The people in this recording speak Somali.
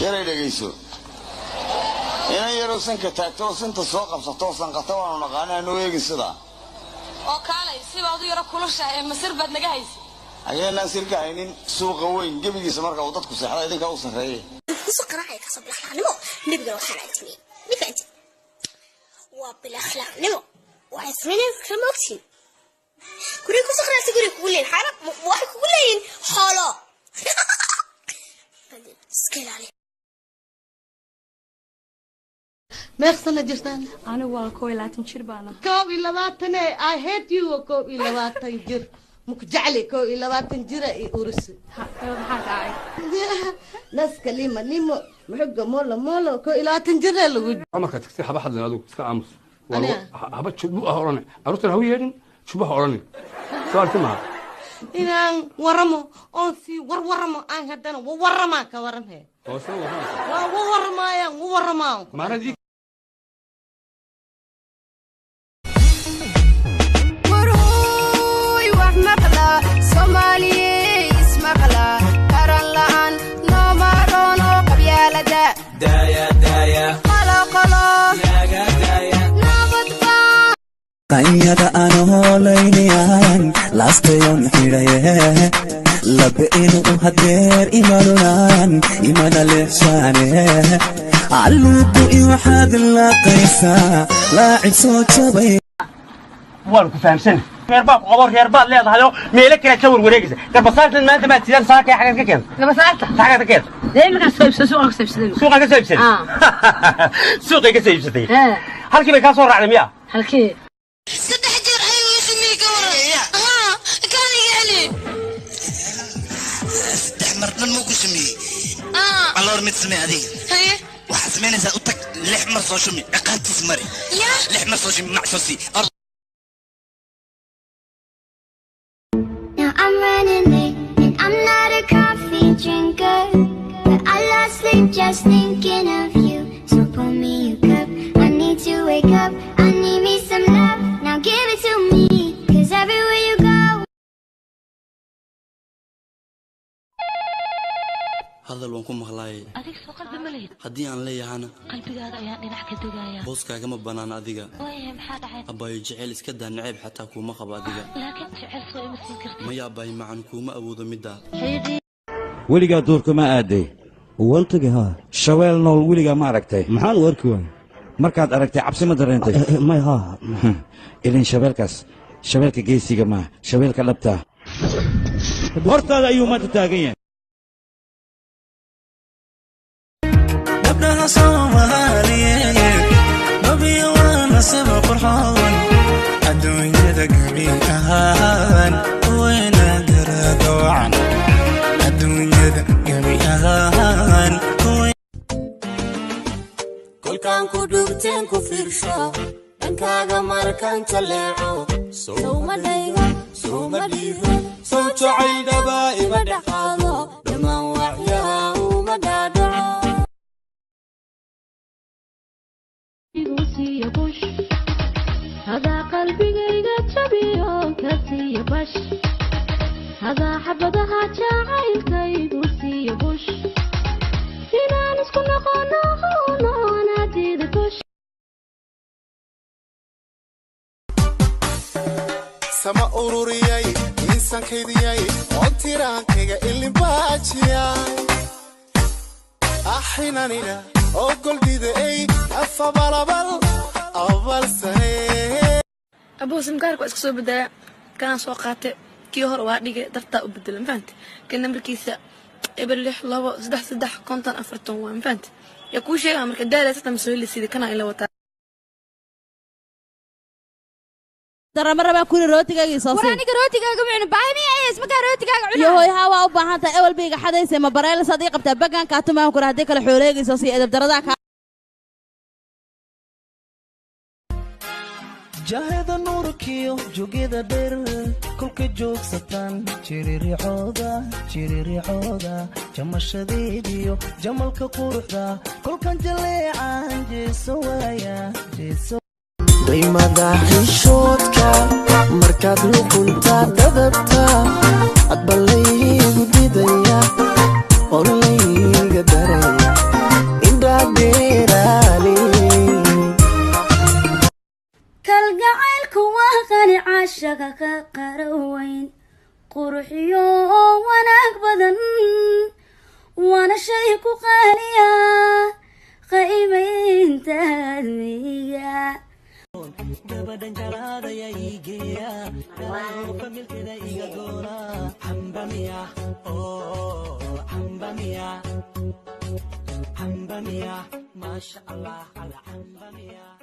Yaray dhegayso, inan yaroo sanka taagto oo sinta soo qabsato oo sanqata waanu naqaana, hanoo eegin sidaa. Oo kaalay, sibaad u yaro kulushahay ee masir baad naga haysa. Ayaanaan sirka haynin suuqa weyn gebigiisa marka uu dadku seexda idinkaa u sarreeye. Kusoo qaraacaya kasoo bilakhlaaqnimo. Nebigana waxaan agtimiyey, ma fahanti? Waa bilakhlaaqnimo waxay sameynayaan. Kala ma ogtihin guriga kusoo qaraacsa, guriga kugu leeyihin xaala, waxay kugu leeyihin xoolo. Iska ilaali. Meeq sana jirtaan? Anigu waa 21 jir baana. 21? I hate you. 21 jir maku jecli, 21 jira i urisi. Maxaa dhacay? Naska lima limo muxuga molo molo, 21 jira lagu. Markaad tagtay haba hadlin, adigu iska aamus. Aniga? Haba jubu ah odhanin, carruurtana ha u yeedhin, juba ha odhanin, soo arki maha. Inaan waramo oon sii warwaramo, aan haddana wawaramaa ka waramhe. Hoose warramaysa. Waa wawaramaayaan, wawaramaan. Maanad ii. Warhooy, wax maqla Soomaaliye, ismaqla. Qaran la'aan nooma roono, qabyaalada qoloqolo nabad baa. Qanyada aan hoolaynayaan laastayon xidhaye labe inuu hadeer imanunan imana leexshaane calluugu i waxaad laaqaysaa laacib soo jabay. Waan ku fahamsan, reer baa ku qabo, reer baad leedahay oo meelo kale ka warwareegaysa. Garbasaartan maanta maad sidaan saaka xagaad ka keenta? Gabasaarta? Xagaad ka keenta? Dee iminkaan soo iibsaday, suuqaan ka soo iibsaday. Suuqaa ka soo iibsatay? Suuqay ka soo iibsatay. Halkii bay kaa soo raacday miya? Halkee? Saddex jeer ayuu ii sameeyey, ka waran? Haa, kaan iga celi. Saddex mar dhan muu ku sameeyey? Aloor mid samee adiga. Haye. Waxaad samaynaysaa, u tag, lix mar soo shumi, ciqaabtiis mari. Ya. Lix mar soo shumi, mac soo sii. Now I'm running late and I'm not a coffee drinker, but I lost sleep just thinking of you. So pour me a cup, I need to wake up. I need me some love, now give it to me. 'Cause everywhere you go. Hadal waan ku maqlaayay. Adig soo qalbi ma lihid. Haddii aan leeyahana qalbigaada ayaan dhinac ka degayaa. Booskaagama bannaan adiga. Waayahay, maxaa dhacay? Abbaayo, jeceyl iska daa, naceeb xataa kuuma qabo adiga. Laakiin jecel soo ima siin kartid? Maya abbaayo macan, kuuma awoodo middaa. Weligaa duurka ma aaday? Waan tagay, haa. Shabeel nool weligaa ma aragtay? Maxaan u arki waaya? Markaad aragtay cabsi ma dareentay? May, haa. Ilin shabeelkaas shabeelka geesiga maaha, shabeelka dhabtaa hortaada ayuu maanta taagan yahay. Gabdhaha Soomaaliyeed babiyo waa nasaba qurxoon, adduunyada gebi ahaan wayna garadoocan, adduunyada gebi ahaan. Kolkaan ku dhugteen ku fiirsho dhankaaga, markaan jaleeco sowma dhaygo, sowma dhiiro, sow jacayl dhabaa ima dhexaado, dhammaan waxyaha uma dhaadhaco. Hadaa qalbigayga jabiyo ka siiya bash, hadaa xabadaha jacaylkaygu siiya bush, inaan isku noqono noanaadiida bush. Sama ururiyay miisaankaydiyay oo tiraankayga ilinbaajiyay axinanina oo goldhidaey afabalabal abalsane. Abuu, simkaarka waa iska soo bedelaa, kanaan soo qaatay, kii hore waa dhigay, dartaa u bedela, ma fahanti? Kan nambarkiisa 06233 50 40 waa, ma fahanti? Yaa kuu sheegaa marka daalaysa ma soo heli sidii kanaa ila wataa. Darama rabaa kuri rootigayga soo War sii. Aniga rootigaaga ma cuno, baahi miya ayes markaa rootigaaga Iyo cunaa. Hooy, haa, waa u baahan tahay, ewel bayga xadayse ma bareelas adii qabtaa bagaan kaatumaan kura, haddii kale xooleegay soo sii, edeb daradaa kaa. Jahada nuurkiyo jogida dheer kolka joogsataan, jiriricooda jiriricooda, jamashadeediyo jamalka quruxda kolkan jaleecaan jeeso waaya jeeso. Daymada xishoodka markaad luqunta dadabta, adba laygu didaya oo layga daraya. Qurunkaaga ka qaraweyn, quruxyo wanaag badan, waana shay ku qaaliya qiimaynta admiga. Gabadhan jalaadaya iigeeya, familkeeda iga doona. Xambamiya oo xambamiya, xambamiya, maasha Allah, ala xambamiya.